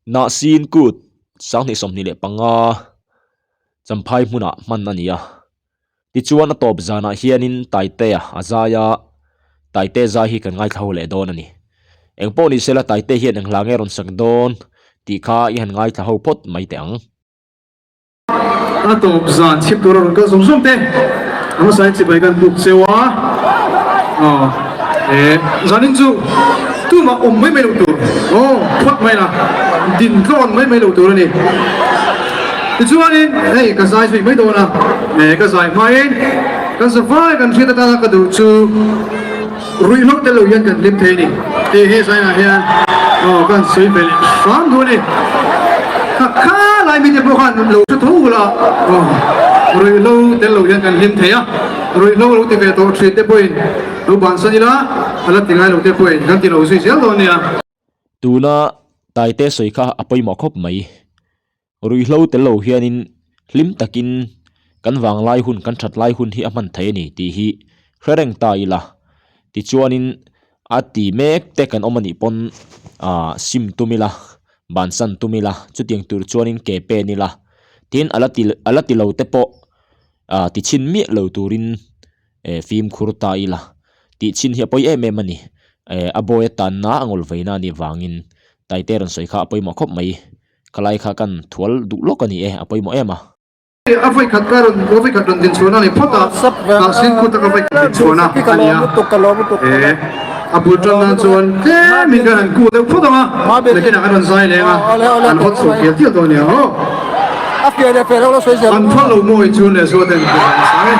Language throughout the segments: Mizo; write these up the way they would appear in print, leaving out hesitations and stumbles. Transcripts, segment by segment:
Hnahsin kut 2025 Champhai hmunah hman a ni a. Tichuan a tawp zanah hianin Taitea a zai a, Taite zai hi kan ngaithla ho leh dawn a ni. Engpawh ni sela Taite hian eng hla nge rawn sak dawn tih kha i han ngaithla ho phawt mai teh ang. A tawp zan chhip tur a rawn kal zawng zawng te a hmasa in chibai kan buk cheu a, aw e zanin chu tumah awm mai mai loh tur aw phawt mai la din tlawn mai mai loh tur a ni. Tichuanin hei ka zai zui mai dawn a, e ka zai hmain kan zavai kan hriat atana ka duh chu ruihhlo tel lo hian kan hlim thei a ni tih he zainah hian aw ka han sawi ve leh hram duh a ni. Kha kha lai mite pawh khan lo hre tho ula aw ruihhlo tel lo hian kan hlim thei a, ruihhlo lo ti ve tawh thin te pawhin lo bansan ila a la ti ngai lo te pawhin kan ti lo zui zel dawn nia. Tuna Taite sawi kha a pawimawh khawp mai. Ruihhlo tel lo hianin hlim takin kan vanglai hun, kan that lai hun hi a hman thei a ni tih hi hre reng ta ila. Tichuanin a ti mek te kan awm a nih pawn ah sim tum ila, bansan tum ila, chutiang tur chuanin ke pen ila. Tin a la ti a la ti lo te pawh ah ti chhin miah lo turin eh fimkhur ta ila. Tih chhin hi a pawi em em a ni. Eh a bawi atan a a ngawl veina a nih vangin Taite rawn sawi kha a pawimawh khawp mai. Ka lai kha kan thual duh lawk a ni e, a pawimawh em a. A vawi khat ka rawn, a vawi khat rawn din chhuahna a ni phawt a, mahse khu taka vawi khat din chhuahna a ni a, e a bul tan nan chuan tlem in kan han ku deuh phawt ang a, nakinah kan rawn zai leng a, an hawt chhuah tial tial dawn a nia aw. An phal lo mawi chu leh zuat en ka han sa e.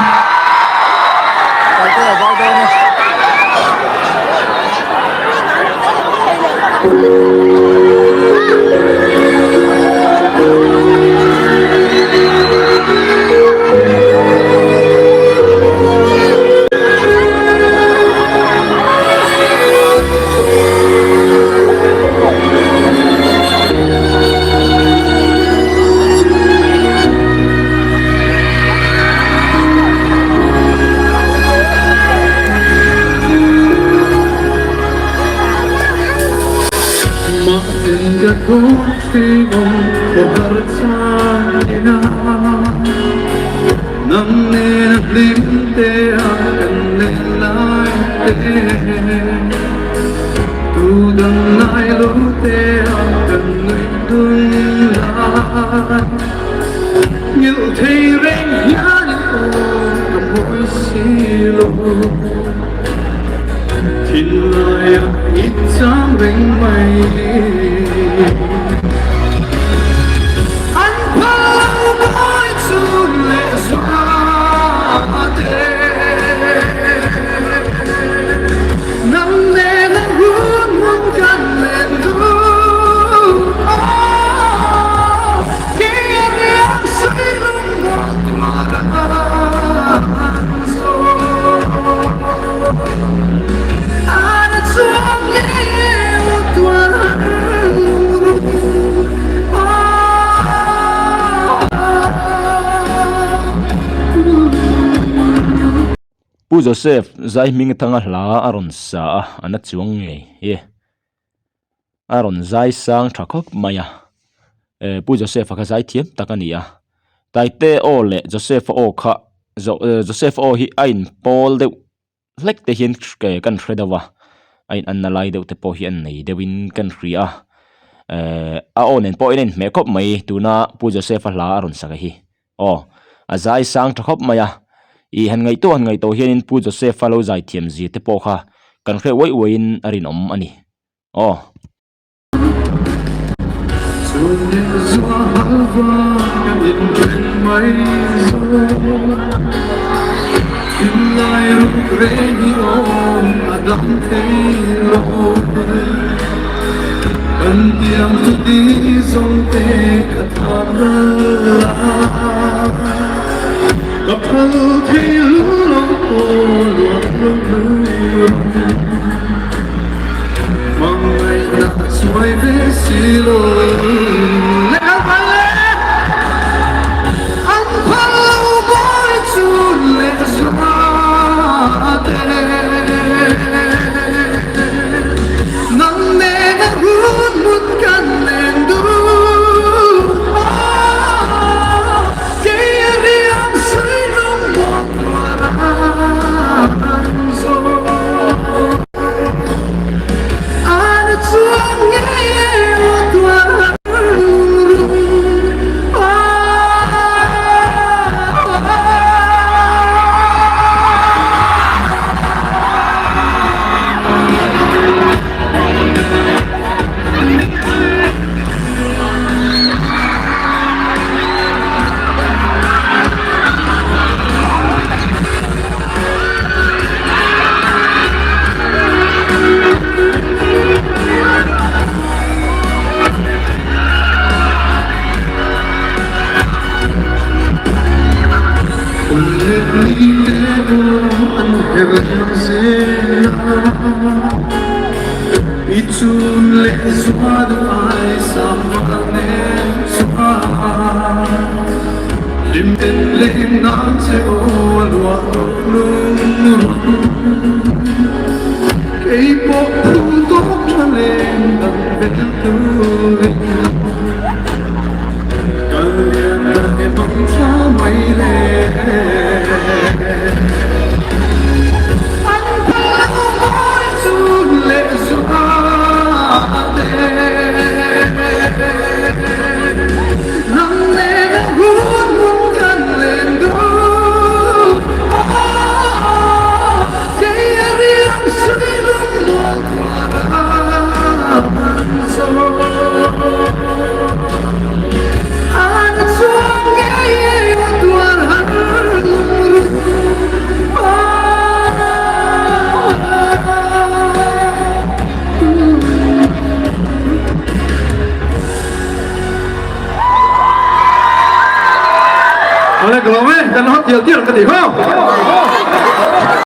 Pu Joseph Zaihming thanga hla a rawn sa a, a na chuang ngei e. A rawn zai sang tha khawp mai a, eh Pu Joseph-a kha zai thiam tak a ni a. Taite aw leh Joseph-a aw kha Joseph-a aw hi a inpawl deuh hlek te hian kan hre deuh a, a in anna lai deuh te pawh hi an nei deuhin kan hria a, eh a aw nen pawh in a inhmeh khawp mai tuna Pu Joseph-a hla a rawn sak a hi. Aw, a zai sang tha khawp mai a, ih han ngaihtuah han ngaihtuah hianin Pu Joseph-a lo zai thiam zia te pawh kha kan hre uaih uaihin a rinawm a ni. Aw. Awle ka lawm e, kan hawt tial tial ka ti ho.